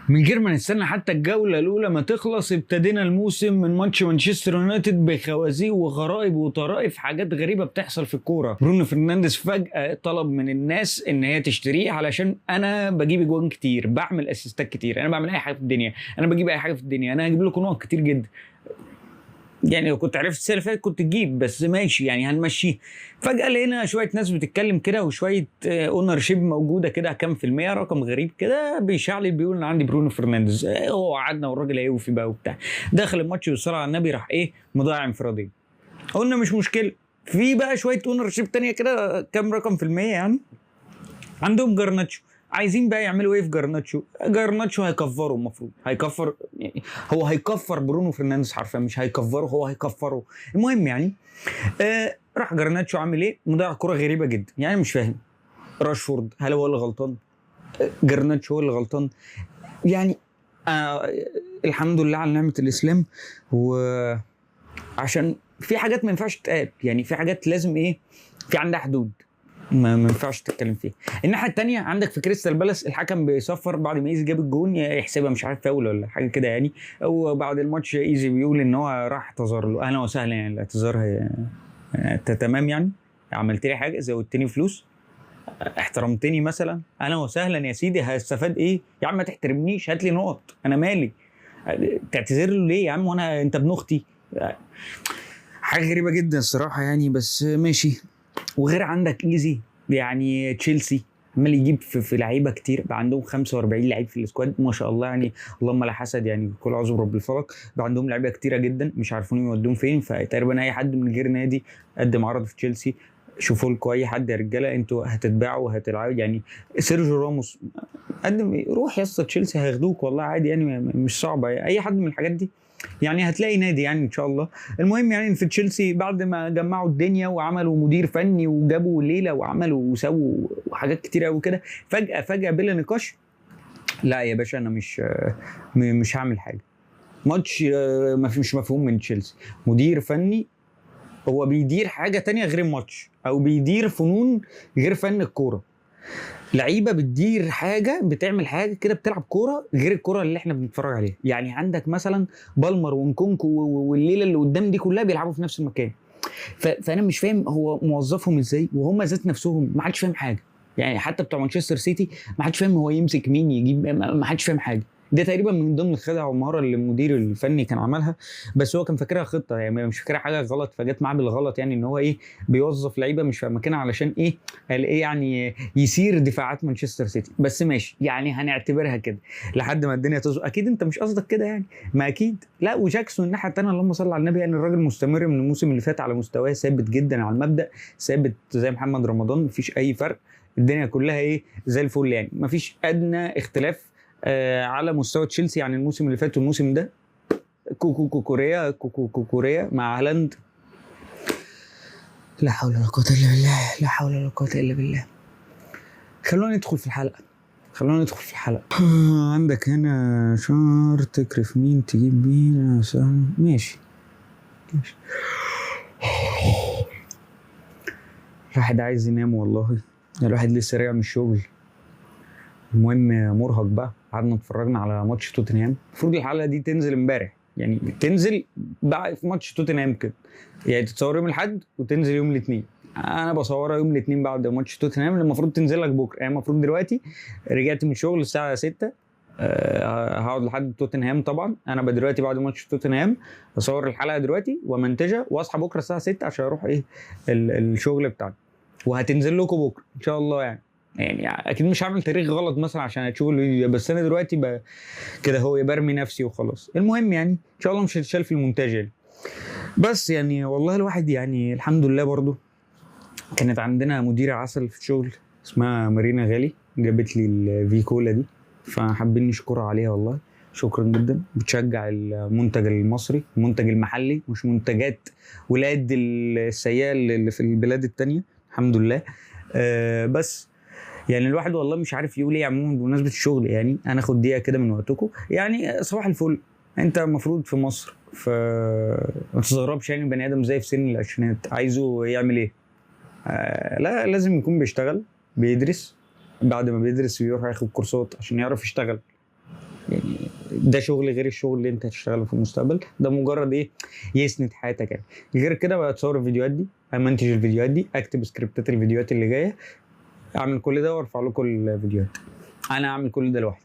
من غير ما نستنى حتى الجولة الاولى ما تخلص، ابتدينا الموسم من ماتش مانشستر يونايتد بخوازيق وغرائب وطرائف، حاجات غريبة بتحصل في الكوره. برونو فرنانديز فجاة طلب من الناس ان هي تشتريه علشان انا بجيب اجوان كتير، بعمل اسيستات كتير، انا بعمل اي حاجة في الدنيا، انا بجيب اي حاجة في الدنيا، انا هجيب لكم نقط كتير جدا. يعني لو كنت عرفت السنة اللي فاتت كنت تجيب، بس ماشي يعني هنمشيه. فجاة لقينا شوية ناس بتتكلم كده وشوية ownership موجودة كده، كام في المية، رقم غريب كده، بيشعلل بيقول ان عندي برونو فرنانديز. هو قعدنا والراجل هيوفي بقى وبتاع. دخل الماتش والصلاة على النبي راح ايه مضيع انفرادين. قلنا مش مشكله. في بقى شوية ownership تانية كده، كام رقم في المية يعني، عندهم جرناتشو، عايزين بقى يعملوا ايه في جرناتشو؟ جرناتشو هيكفره، المفروض هيكفر، يعني هو هيكفر برونو فرنانديز حرفيا، مش هيكفره، هو هيكفره. المهم يعني راح جرناتشو عامل ايه؟ مضيع كرة غريبة جدا، يعني مش فاهم راشفورد هل هو اللي غلطان؟ جرناتشو هو اللي غلطان؟ يعني الحمد لله على نعمة الإسلام. وعشان في حاجات ما ينفعش تتقال، يعني في حاجات لازم ايه، في عندها حدود ما ينفعش تتكلم فيها. الناحية الثانية عندك في كريستال بالاس الحكم بيصفر بعد ما ايزي جاب الجون، يحسبها مش عارف فاول ولا حاجة كده يعني، او بعد الماتش ايزي بيقول ان هو راح اعتذر له. اهلا وسهلا، يعني الاعتذار هي انت تمام، يعني عملت لي حاجة، زودتني فلوس، احترمتني مثلا، اهلا وسهلا يا سيدي، هستفاد ايه يا عم؟ ما تحترمنيش، هات لي نقط، انا مالي، تعتذر له ليه يا عم وانا انت ابن اختي؟ حاجة غريبة جدا الصراحة يعني، بس ماشي. وغير عندك ايزي، يعني تشيلسي عمال يجيب في لعيبة كتير، بقى عندهم 45 لعيب في ال squad ما شاء الله، يعني اللهم لا حسد، يعني كل اعوذ برب الفلق، بقى عندهم لعيبة كتيرة جدا مش عارفين يودوهم فين. فتقريبا اي حد من غير نادي قدم عرض في تشيلسي، شوفوا لكم اي حد يا رجاله، انتوا هتتباعوا وهتلعبوا. يعني سيرجيو راموس قدم، روح يا اسطى تشيلسي هياخدوك والله عادي، يعني مش صعبة اي حد من الحاجات دي، يعني هتلاقي نادي يعني ان شاء الله. المهم يعني في تشيلسي بعد ما جمعوا الدنيا وعملوا مدير فني وجابوا ليلة وعملوا وسووا وحاجات كتير قوي كده، فجاة بلا نقاش، لا يا باشا انا مش هعمل حاجة. ماتش مش مفهوم من تشيلسي، مدير فني هو بيدير حاجة تانية غير الماتش، او بيدير فنون غير فن الكورة، لعيبة بتدير حاجة، بتعمل حاجة كده، بتلعب كورة غير الكورة اللي احنا بنتفرج عليها. يعني عندك مثلا بالمر ونكونكو والليلة اللي قدام دي كلها بيلعبوا في نفس المكان، فانا مش فاهم هو موظفهم ازاي، وهم ذات نفسهم ما حدش فاهم حاجة. يعني حتى بتوع مانشستر سيتي ما حدش فاهم هو يمسك مين يجيب، ما حدش فاهم حاجة. ده تقريبا من ضمن الخدع والمهاره اللي المدير الفني كان عملها، بس هو كان فاكرها خطه، يعني مش فاكرها حاجة غلط، فجت معاه بالغلط، يعني ان هو ايه بيوظف لعيبة مش في مكانها علشان ايه، قال ايه يعني يسير دفاعات مانشستر سيتي. بس ماشي يعني هنعتبرها كده لحد ما الدنيا تظبط. اكيد انت مش قصدك كده يعني، ما اكيد لا. وجاكسون الناحية الثانية اللهم صل على النبي، يعني الراجل مستمر من الموسم اللي فات على مستواه، ثابت جدا على المبدا، ثابت زي محمد رمضان، مفيش اي فرق، الدنيا كلها ايه زي الفل، يعني مفيش ادنى اختلاف على مستوى تشيلسي. يعني الموسم اللي فات والموسم ده كوكو كوكوريا كوكو كوكوريا مع هالاند، لا حول ولا قوة إلا بالله، لا حول ولا قوة إلا بالله. خلونا ندخل في الحلقة، خلونا ندخل في الحلقة. عندك هنا شهر تكرف مين تجيب مين، ماشي ماشي. الواحد عايز ينام والله، الواحد لسه راجع من الشغل، المهم مرهق بقى. قعدنا اتفرجنا على ماتش توتنهام، المفروض الحلقة دي تنزل امبارح، يعني تنزل بعد في ماتش توتنهام كده، يعني تتصور يوم الاحد وتنزل يوم الاثنين. انا بصورها يوم الاثنين بعد ماتش توتنهام اللي المفروض تنزل لك بكره، يعني المفروض دلوقتي رجعت من الشغل الساعة 6، هقعد لحد توتنهام طبعا. انا دلوقتي بعد ماتش توتنهام اصور الحلقة دلوقتي ومنتجها، واصحى بكره الساعة 6 عشان اروح ايه الشغل بتاعنا، وهتنزل لكم بكره ان شاء الله. يعني اكيد مش هعمل تاريخ غلط مثلا عشان هتشوف الفيديو، بس انا دلوقتي كده هو برمي نفسي وخلاص. المهم يعني ان شاء الله مش هتشال في المونتاج يعني. بس يعني والله الواحد يعني الحمد لله برضو كانت عندنا مديرة عسل في الشغل اسمها مارينا غالي، جابت لي الفي كولا دي، فحابين نشكرها عليها والله، شكرا جدا. بتشجع المنتج المصري، المنتج المحلي، مش منتجات ولاد السيئة اللي في البلاد التانية، الحمد لله. بس يعني الواحد والله مش عارف يقول ايه عموما بمناسبة الشغل. يعني انا اخد دقيقة كده من وقتكم، يعني صباح الفل، انت المفروض في مصر، فما تستغربش يعني بني ادم زي في سن العشرينات عايزه يعمل ايه؟ لا لازم يكون بيشتغل، بيدرس، بعد ما بيدرس بيروح ياخد كورسات عشان يعرف يشتغل. يعني ده شغل غير الشغل اللي انت هتشتغله في المستقبل، ده مجرد ايه يسند حياتك يعني. غير كده بقى اتصور الفيديوهات دي، امنتج الفيديوهات دي، اكتب سكريبتات الفيديوهات اللي جاية، اعمل كل ده وارفع لكم الفيديوهات. انا اعمل كل ده لوحدي.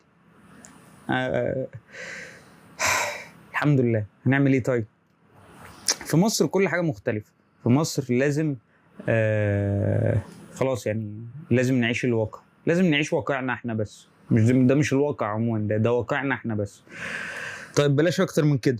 الحمد لله. هنعمل ايه طيب؟ في مصر كل حاجة مختلفة. في مصر لازم خلاص يعني لازم نعيش الواقع، لازم نعيش واقعنا احنا بس، مش ده مش الواقع عموما، ده واقعنا احنا بس. طيب بلاش اكتر من كده.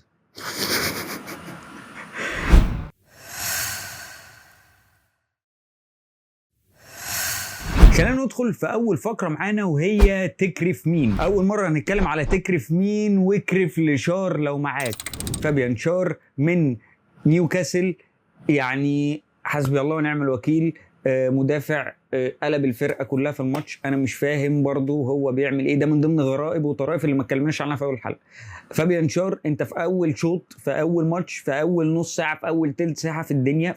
خلينا ندخل في اول فقره معانا وهي تكرف مين. اول مرة هنتكلم على تكرف مين واكرف لشار لو معاك. فابيان شار من نيوكاسل، يعني حسبي الله ونعم الوكيل، مدافع قلب الفرقة كلها في الماتش. انا مش فاهم برضو هو بيعمل ايه، ده من ضمن غرائب وطرائف اللي ما اتكلمناش عنها في اول حلقة. فابيان شار انت في اول شوط، في اول ماتش، في اول نص ساعة، في اول تلت ساعة في الدنيا،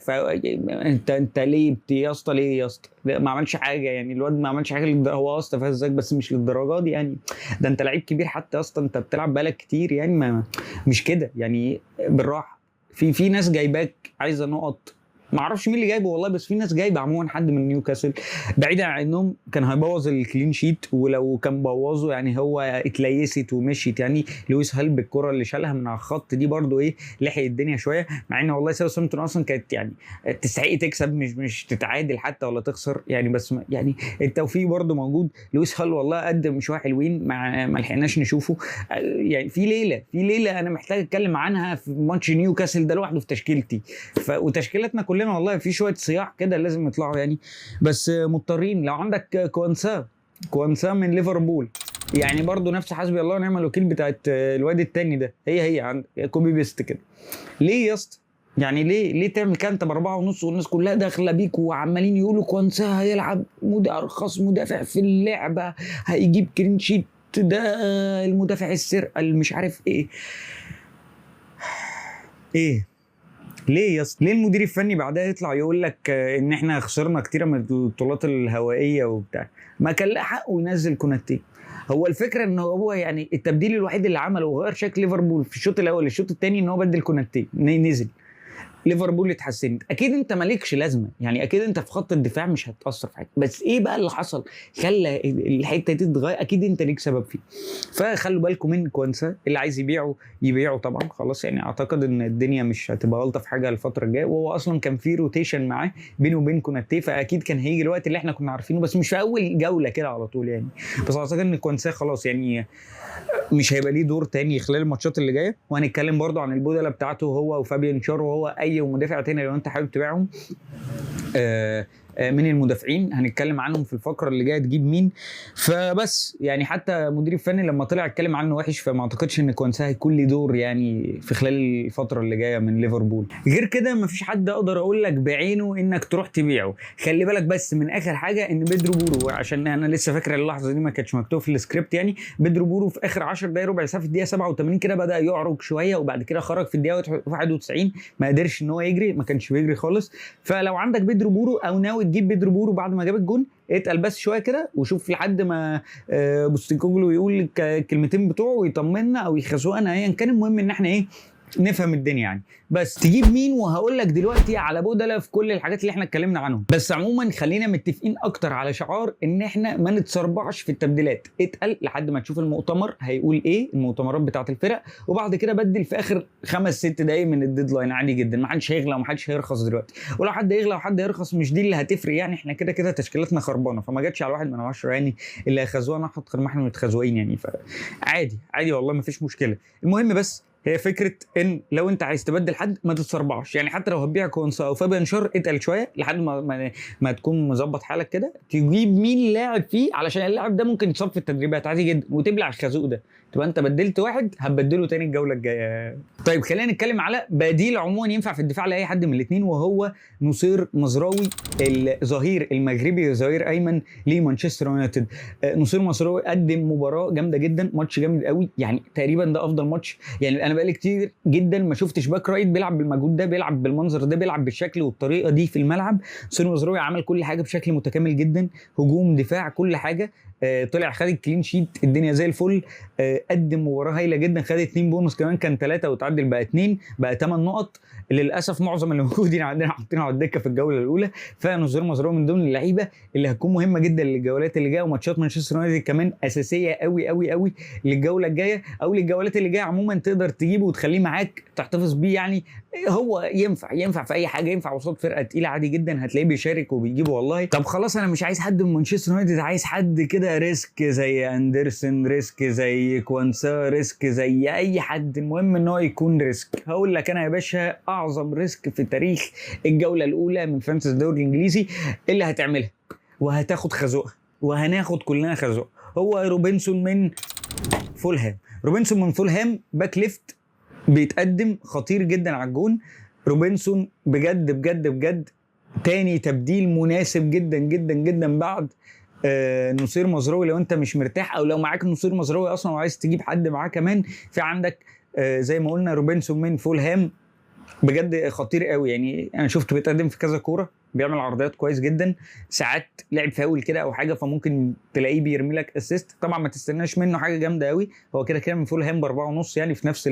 انت ليه يا اسطى؟ ليه يا اسطى؟ ما عملش حاجة يعني، الواد ما عملش حاجة، هو استفزك بس مش للدرجة دي يعني، ده انت لعيب كبير حتى يا اسطى، انت بتلعب بالك كتير يعني، ما مش كده يعني، بالراحة. في ناس جايباك عايزه نقط، ما اعرفش مين اللي جايبه والله، بس في ناس جايبه عموما حد من نيوكاسل، بعيدا عن انهم كان هيبوظ ال clean sheet، ولو كان بوظه يعني هو اتليست ومشيت يعني. لويس هال بالكرة اللي شالها من على الخط دي برده ايه لحق الدنيا شوية، مع ان والله ساوثهامبتون اصلا كانت يعني تستحق تكسب، مش تتعادل حتى ولا تخسر يعني، بس يعني التوفيق برده موجود. لويس هال والله قدم شوية حلوين، ما لحقناش نشوفه يعني. في ليلة انا محتاج اتكلم عنها في ماتش نيوكاسل ده لوحده في تشكيلتي، وتشكيلتنا كلنا والله في شوية صياح كده لازم يطلعوا يعني، بس مضطرين. لو عندك كوانسا من ليفربول، يعني برضو نفس حسبي الله ونعم الوكيل بتاعت الواد التاني ده، هي عند copy paste كده. ليه يا اسطى؟ يعني ليه تعمل كده؟ انت ب4.5 والناس كلها داخله بيك وعمالين يقولوا كوانسا هيلعب ارخص مدافع في اللعبة، هيجيب clean sheet، ده المدافع السرقة اللي مش عارف ايه. ايه ليه يا اسطى؟ ليه المدير الفني بعدها يطلع يقول لك ان احنا خسرنا كتير من البطولات الهوائية وبتاع؟ ما كان له حقه ينزل كوناتي. هو الفكرة ان هو يعني التبديل الوحيد اللي عمله وغير شكل ليفربول في الشوط الاول للشوط الثاني ان هو بدل كوناتي، نزل ليفربول اتحسنت. اكيد انت مالكش لازمه يعني، اكيد انت في خط الدفاع مش هتاثر في حاجة، بس ايه بقى اللي حصل خلى الحتة دي تتغير؟ اكيد انت ليك سبب فيه. فخلوا بالكم من كوانسا، اللي عايز يبيعه يبيعه طبعا، خلاص يعني اعتقد ان الدنيا مش هتبقى غلطه في حاجة الفترة الجاية، وهو اصلا كان في rotation معاه بينه وبين كوناتي، فاكيد كان هيجي الوقت اللي احنا كنا عارفينه، بس مش في اول جولة كده على طول يعني. بس اعتقد ان كوانسا خلاص يعني مش هيبقى ليه دور تاني خلال الماتشات اللي جاية. وهنتكلم برضو عن البودله بتاعته هو وفابيان شار وهو اي مدافع تاني لو انت حابب تبيعهم من المدافعين، هنتكلم عنهم في الفقرة اللي جاية تجيب مين. فبس يعني حتى مدير الفني لما طلع اتكلم عنه وحش، فما اعتقدش ان كوانسا هيكون ليه دور يعني في خلال الفترة اللي جاية من ليفربول. غير كده مفيش حد اقدر اقول لك بعينه انك تروح تبيعه. خلي بالك بس من اخر حاجة ان بيدرو بورو، عشان انا لسه فاكر اللحظة دي ما كانتش مكتوبة في السكريبت يعني، بيدرو بورو في اخر 10 دقايق ربع ساعة في الدقيقة 87 كده بدا يعرج شوية، وبعد كده خرج في الدقيقة 91، ما قدرش ان هو يجري، ما كانش بيجري خالص. فلو عندك بيدرو بورو او ناوي تجيب بيدرو بورو بعد ما جاب الجون، اتقل بس شوية كده وشوف لحد ما بوستيكوجلو يقول الكلمتين بتوعه ويطمنا او يخزوقنا ايا كان. المهم ان احنا ايه نفهم الدنيا يعني. بس تجيب مين؟ وهقول لك دلوقتي على بدله في كل الحاجات اللي احنا اتكلمنا عنهم. بس عموما خلينا متفقين اكتر على شعار ان احنا ما نتسربعش في التبديلات، اتقل لحد ما تشوف المؤتمر هيقول ايه، المؤتمرات بتاعه الفرق، وبعد كده بدل في اخر 5-6 دقايق من ال deadline عادي جدا. ما حدش هيغلى وما حدش هيرخص دلوقتي، ولو حد يغلى وحد يرخص مش دي اللي هتفرق يعني، احنا كده كده تشكيلاتنا خربانة، فما جاتش على 1 من 10 يعني اللي هيخزونا اكتر ما احنا متخزوقين يعني. فعادي عادي والله ما فيش مشكلة. المهم بس هي فكرة ان لو انت عايز تبدل حد ما تتسربعش يعني، حتى لو هتبيع كونسا او فابيان شار اتقل شوية لحد ما تكون مظبط حالك كده، تجيب مين لاعب فيه، علشان اللاعب ده ممكن يتصاب في التدريبات عادي جدا وتبلع الخازوق ده، تبقى انت بدلت واحد هتبدله تاني الجولة الجاية. طيب خلينا نتكلم على بديل عموما ينفع في الدفاع لاي حد من الاثنين، وهو نصير مزراوي الظهير المغربي، ظهير ايمن لمانشستر يونايتد. نصير مزراوي قدم مباراة جامدة جدا، ماتش جامد قوي يعني، تقريبا ده افضل ماتش يعني. انا بقالي كتير جدا ما شفتش back right بيلعب بالمجهود ده، بيلعب بالمنظر ده، بيلعب بالشكل والطريقة دي في الملعب. نصير مزراوي عمل كل حاجة بشكل متكامل جدا، هجوم دفاع كل حاجة. طلع خد ال clean sheet، الدنيا زي الفل. قدم مباراة هايلة جدا، خد 2 بونص كمان، كان 3 وتعدل بقى 2، بقى 8 نقط. للاسف معظم اللي موجودين عندنا حاطينه على الدكة في الجولة الاولى. فنصير مزراوي من ضمن اللعيبة اللي هتكون مهمة جدا للجولات اللي جاية، وماتشات مانشستر يونايتد كمان اساسية قوي قوي قوي للجوله الجاية او للجولات اللي جاية عموما. تقدر تجيبه وتخليه معاك تحتفظ بيه، يعني هو ينفع في اي حاجة، ينفع قصاد فرقه تقيلة عادي جدا، هتلاقيه بيشارك وبيجيبه والله. طب خلاص انا مش عايز حد من مانشستر يونايتد، عايز حد كده risk زي اندرسون، risk زي كوانسا، risk زي اي حد، المهم ان هو يكون risk. هقول لك انا يا باشا اعظم risk في تاريخ الجولة الاولى من fantasy الدوري الانجليزي اللي هتعملها وهتاخد خازوقها وهناخد كلنا خازوق، هو روبنسون من فولهام. روبنسون من فولهام back left بيتقدم خطير جدا على الجون. روبنسون بجد بجد بجد تاني تبديل مناسب جدا جدا جدا بعد نصير مزراوي. لو انت مش مرتاح او لو معاك نصير مزراوي اصلا وعايز تجيب حد معاه كمان، في عندك زي ما قلنا روبنسون من فولهام بجد خطير قوي. يعني انا شفته بيتقدم في كذا كورة، بيعمل عرضيات كويس جدا، ساعات لعب فاول كده او حاجة فممكن تلاقيه بيرمي لك assist. طبعا ما تستناش منه حاجة جامدة قوي، هو كده كده من فولهام ب4.5 يعني في نفس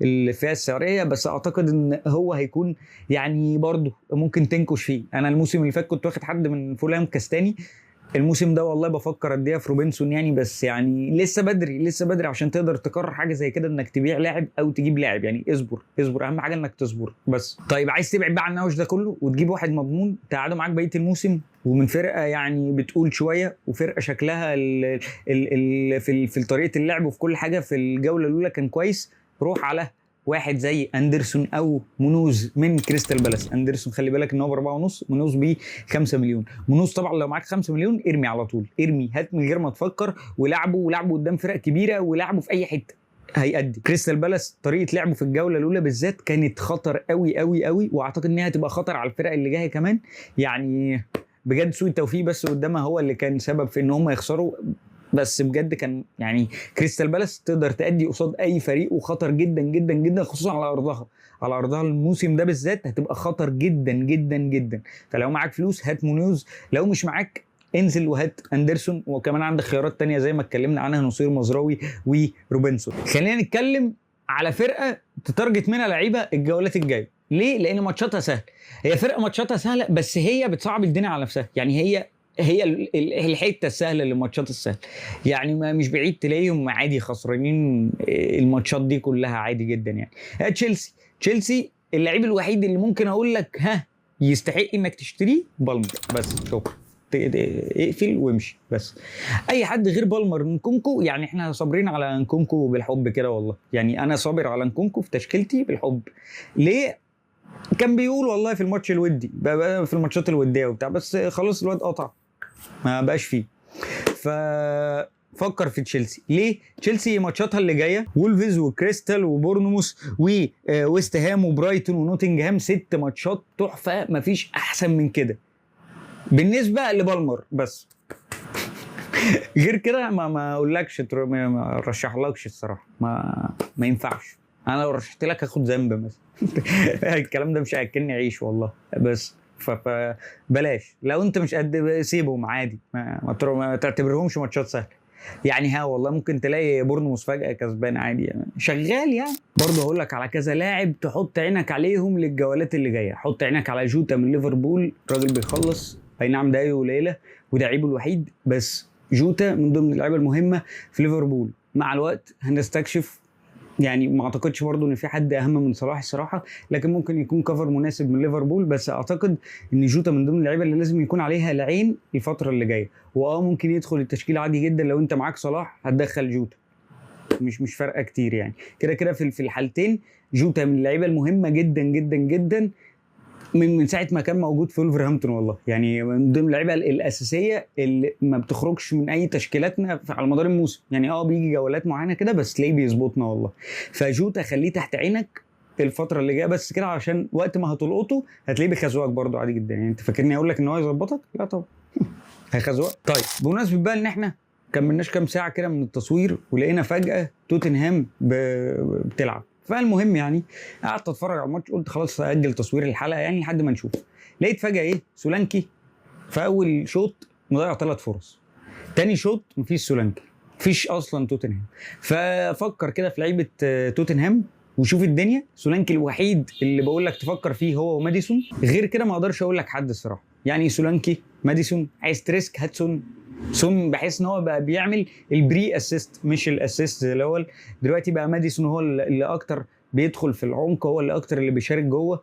الفئة السعرية، بس اعتقد ان هو هيكون يعني برده ممكن تنكش فيه. انا الموسم اللي فات كنت واخد حد من فولهام كاستاني، الموسم ده والله بفكر اديها في روبنسون يعني، بس يعني لسه بدري، لسه بدري عشان تقدر تقرر حاجة زي كده انك تبيع لاعب او تجيب لاعب. يعني اصبر اصبر، اهم حاجة انك تصبر بس. طيب عايز تبعد بقى عن النوش ده كله وتجيب واحد مضمون تقعده معاك بقية الموسم، ومن فرقه يعني بتقول شوية، وفرقه شكلها ال ال ال في طريقه اللعب وفي كل حاجة في الجولة الاولى كان كويس، روح على واحد زي اندرسون او مونوز من كريستال بالاس. اندرسون خلي بالك ان هو ب4.5، مونوز ب 5 مليون. مونوز طبعا لو معاك 5 مليون ارمي على طول، ارمي هات من غير ما تفكر، ولعبه ولعبه قدام فرق كبيرة ولعبه في اي حتة هيأدي. كريستال بالاس طريقه لعبه في الجولة الاولى بالذات كانت خطر قوي قوي قوي، واعتقد انها هتبقى خطر على الفرق اللي جاية كمان. يعني بجد سوء التوفيق بس قدامها هو اللي كان سبب في ان هم يخسروا، بس بجد كان يعني كريستال بالاس تقدر تأدي قصاد اي فريق وخطر جدا جدا جدا، خصوصا على ارضها. على ارضها الموسم ده بالذات هتبقى خطر جدا جدا جدا. فلو معاك فلوس هات مونيوز، لو مش معاك انزل وهات اندرسون، وكمان عندك خيارات تانية زي ما اتكلمنا عنها نصير مزراوي وروبنسون. خلينا نتكلم على فرقه ت target منها لعيبة الجولات الجاية. ليه؟ لان ماتشاتها سهلة. هي فرقه ماتشاتها سهلة بس هي بتصعب الدنيا على نفسها. يعني هي الحتة السهلة للماتشات السهلة. يعني ما مش بعيد تلاقيهم عادي خسرانين الماتشات دي كلها عادي جدا. يعني تشيلسي اللعيب الوحيد اللي ممكن اقول لك ها يستحق انك تشتريه بالمر، بس شكرا، اقفل وامشي. بس اي حد غير بالمر نكونكو، يعني احنا صابرين على نكونكو بالحب كده والله. يعني انا صابر على نكونكو في تشكيلتي بالحب. ليه؟ كان بيقول والله في الماتش الودي، في الماتشات الودية وبتاع، بس خلاص الواد قطع ما بقاش فيه. ففكر في تشيلسي. ليه؟ تشيلسي ماتشاتها اللي جاية وولفز وكريستال وبورنموث وويست هام وبرايتون ونوتنجهام، 6 ماتشات تحفة مفيش احسن من كده بالنسبة لبالمر. بس غير كده ما اقولكش، ما ارشحلكش الصراحة، ما ينفعش. انا لو رشحت لك هاخد ذنب مثلا. الكلام ده مش هياكلني عيش والله. بس فبلاش، لو انت مش قد سيبهم عادي، ما تعتبرهمش ماتشات سهلة. يعني ها والله ممكن تلاقي بورنموث فجاة كسبان عادي، يعني شغال. يعني برضه هقول لك على كذا لاعب تحط عينك عليهم للجولات اللي جاية. حط عينك على جوتا من ليفربول، راجل بيخلص، اي نعم دقايقه قليله وده عيبه الوحيد، بس جوتا من ضمن اللعيبة المهمة في ليفربول. مع الوقت هنستكشف، يعني ما اعتقدش برضو ان في حد اهم من صلاح الصراحة، لكن ممكن يكون cover مناسب من ليفربول. بس اعتقد ان جوتا من ضمن اللعيبة اللي لازم يكون عليها العين الفترة اللي جاية، واه ممكن يدخل التشكيل عادي جدا. لو انت معاك صلاح هتدخل جوتا، مش فارقه كتير يعني. كده كده في الحالتين جوتا من اللعيبة المهمة جدا جدا جدا من ساعة ما كان موجود في ولفرهامبتون والله. يعني من ضمن اللعيبة الاساسية اللي ما بتخرجش من اي تشكيلاتنا على مدار الموسم. يعني بيجي جولات معينة كده بس تلاقيه بيظبطنا والله. فجوتا خليه تحت عينك الفترة اللي جاية بس كده، عشان وقت ما هتلقطه هتلاقيه بيخزوقك برده عادي جدا. يعني انت فاكرني اقول لك ان هو يظبطك؟ لا طبعا هيخزوقك. طيب بمناسبة بقى ان احنا كملناش كام ساعة كده من التصوير ولقينا فجاة توتنهام بتلعب. فالمهم يعني قعدت اتفرج على الماتش، قلت خلاص هاجل تصوير الحلقة يعني لحد ما نشوف. لقيت فجاة ايه، سولانكي في اول شوط مضيع 3 فرص. تاني شوط مفيش سولانكي، مفيش اصلا توتنهام. ففكر كده في لعيبة توتنهام وشوف الدنيا. سولانكي الوحيد اللي بقول لك تفكر فيه هو وماديسون، غير كده ما اقدرش اقول لك حد الصراحة. يعني سولانكي، ماديسون، عايز ت risk هات سون. سون بحيث ان هو بقى بيعمل ال pre assist مش ال assist زي الاول. دلوقتي بقى ماديسون هو اللي اكتر بيدخل في العمق، هو اللي اكتر اللي بيشارك جوه.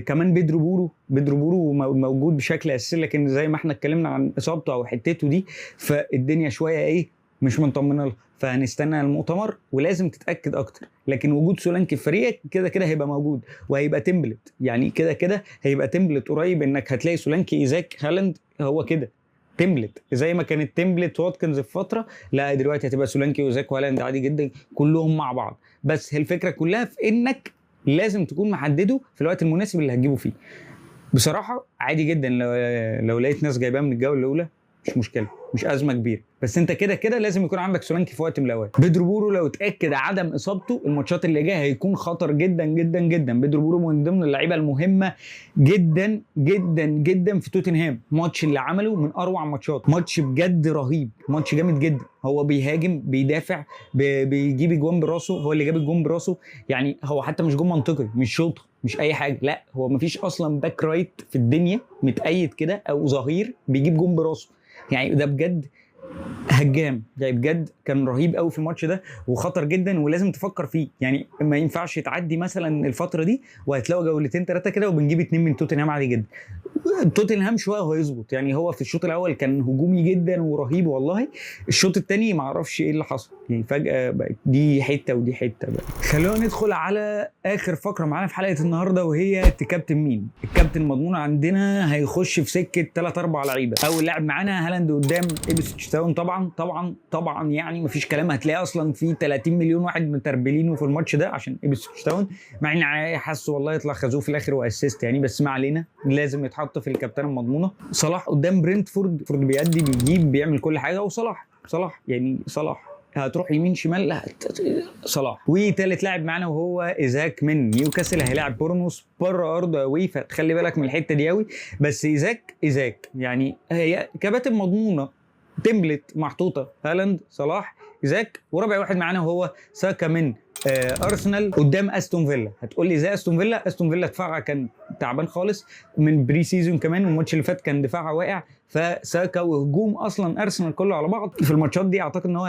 كمان بيدرو بورو، بيدرو بورو موجود بشكل اساسي، لكن زي ما احنا اتكلمنا عن اصابته او حتته دي، فالدنيا شوية ايه مش مطمنه له، فهنستنى المؤتمر ولازم تتاكد اكتر. لكن وجود سولانكي في فريقك كده كده هيبقى موجود، وهيبقى template، يعني كده كده هيبقى template قريب، انك هتلاقي سولانكي، ايزاك، هالاند، هو كده template. زي ما كانت template واتكنز في فترة، لا دلوقتي هتبقى سولانكي وايزاك وهالاند عادي جدا كلهم مع بعض. بس هي الفكرة كلها في انك لازم تكون محددة في الوقت المناسب اللي هتجيبه فيه. بصراحة عادي جدا لو لقيت ناس جايباه من الجولة الاولى، مش مشكلة، مش ازمة كبيرة، بس انت كده كده لازم يكون عندك سولانكي في وقت من الاوقات. بيدرو بورو لو اتاكد عدم اصابته الماتشات اللي جاية هيكون خطر جدا جدا جدا. بيدرو بورو من ضمن اللعيبة المهمة جدا جدا جدا في توتنهام. الماتش اللي عمله من اروع ماتشات، ماتش بجد رهيب، ماتش جامد جدا. هو بيهاجم، بيدافع، بيجيب اجوان براسه، هو اللي جاب الجون براسه. يعني هو حتى مش جون منطقي، مش شوطه، مش اي حاجة، لا هو مفيش اصلا back right في الدنيا متأيد كده او ظهير بيجيب جون براسه. يعني ده بجد هجام، يعني بجد كان رهيب قوي في الماتش ده وخطر جدا، ولازم تفكر فيه. يعني ما ينفعش تعدي مثلا الفترة دي وهتلاقوا جولتين ثلاثة كده وبنجيب 2 من توتنهام عادي جدا. توتنهام شوية وهيظبط، يعني هو في الشوط الاول كان هجومي جدا ورهيب والله، الشوط الثاني ما اعرفش ايه اللي حصل، يعني فجاة بقت دي حتة ودي حتة بقى. خلونا ندخل على اخر فقره معانا في حلقة النهارده، وهي تكابتن مين. الكابتن المضمون عندنا هيخش في سكة 3 4 لعيبة. اول لاعب معانا هالاند قدام ايبسويتش تاون، طبعا طبعا طبعا يعني مفيش كلام، هتلاقي اصلا في 30 مليون واحد متربلينه في الماتش ده عشان ايبسويتش تاون، مع ان حاسه والله يطلع خازوق في الاخر و assist يعني، بس ما علينا، لازم يتحط في الكابتن المضمونه. صلاح قدام برينتفورد، فورد بيأدي بيجيب بيعمل كل حاجة، وصلاح صلاح يعني صلاح هتروح يمين شمال، لا صلاح. وثالث لاعب معانا وهو ايزاك من نيوكاسل، هيلاعب بورنموث بره ارضه قوي، فتخلي بالك من الحتة دي قوي. بس ايزاك ايزاك يعني هي كباتن مضمونه، template محطوطة، هالاند صلاح ايزاك. ورابع واحد معانا وهو ساكا من ارسنال قدام استون فيلا. هتقول لي ازاي استون فيلا؟ استون فيلا دفاعها كان تعبان خالص من pre-season كمان، والماتش اللي فات كان دفاعها واقع، فساكا وهجوم اصلا ارسنال كله على بعض في الماتشات دي، اعتقد ان هو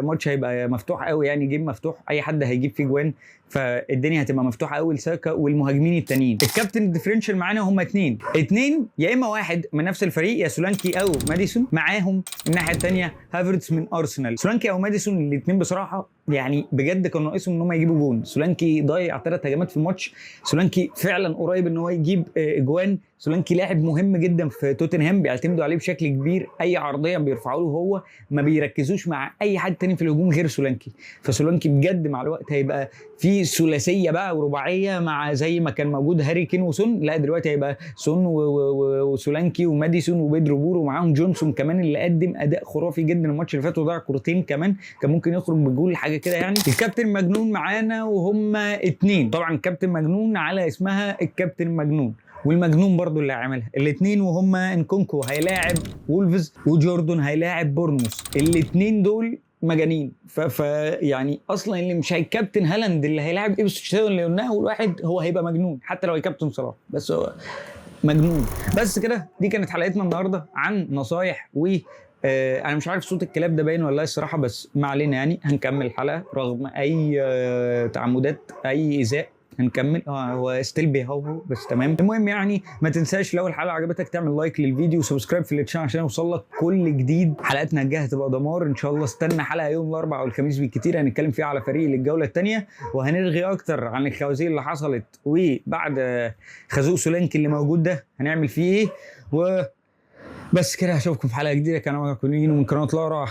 ماتش هيبقى مفتوح قوي، يعني game مفتوح، اي حد هيجيب فيه جوان، فالدنيا هتبقى مفتوحة قوي لساكا والمهاجمين التانيين. الكابتن ال differential معانا هم اثنين، يا اما واحد من نفس الفريق يا سولانكي او ماديسون، معاهم الناحية الثانية هافرتس من ارسنال. سولانكي او ماديسون الاثنين بصراحة يعني بجد كان ناقصهم ان هم يجيبوا جون. سولانكي ضيع 3 هجمات في الماتش، سولانكي فعلا قريب ان هو يجيب اجوان. سولانكي لاعب مهم جدا في توتنهام، بيعتمدوا عليه بشكل كبير، اي عرضية بيرفعوا له هو، ما بيركزوش مع اي حد تاني في الهجوم غير سولانكي. فسولانكي بجد مع الوقت هيبقى في ثلاثية بقى ورباعيه، مع زي ما كان موجود هاري كين وسون، لا دلوقتي هيبقى سون وسولانكي وماديسون وبيدرو بورو، ومعاهم جونسون كمان اللي قدم اداء خرافي جدا الماتش اللي فات وضيع كورتين كمان، كان ممكن يخرج بجول حاجة كده يعني. الكابتن مجنون معانا وهم 2، طبعا كابتن مجنون على اسمها الكابتن مجنون، والمجنون برضو اللي عملها الاثنين، وهم انكونكو هيلاعب وولفز وجوردون هيلاعب بورنموث، الاثنين دول مجانين. ف يعني اصلا اللي مش هيكابتن هالاند اللي هيلاعب ايبسويتش تاون اللي قلناه اول واحد، هو هيبقى مجنون حتى لو هيكابتن صلاح، بس هو مجنون. بس كده دي كانت حلقتنا النهارده عن نصايح و انا مش عارف صوت الكلاب ده باين ولا لا الصراحة، بس ما علينا، يعني هنكمل الحلقة رغم اي تعمدات اي ايذاء، هنكمل. هو still بيهوهو بس تمام. المهم يعني ما تنساش لو الحلقة عجبتك تعمل like للفيديو و subscribe في ال channel عشان يوصل لك كل جديد. حلقتنا الجاية هتبقى دمار ان شاء الله، استنى حلقة يوم الاربعاء او الخميس بالكتير هنتكلم فيها على فريق للجوله الثانية، وهنرغي اكتر عن الخوازيق اللي حصلت وبعد خازوق سولانكي اللي موجود ده هنعمل فيه ايه. و بس كده، اشوفكم في حلقة جديدة. كان معاكم من قناة لارا.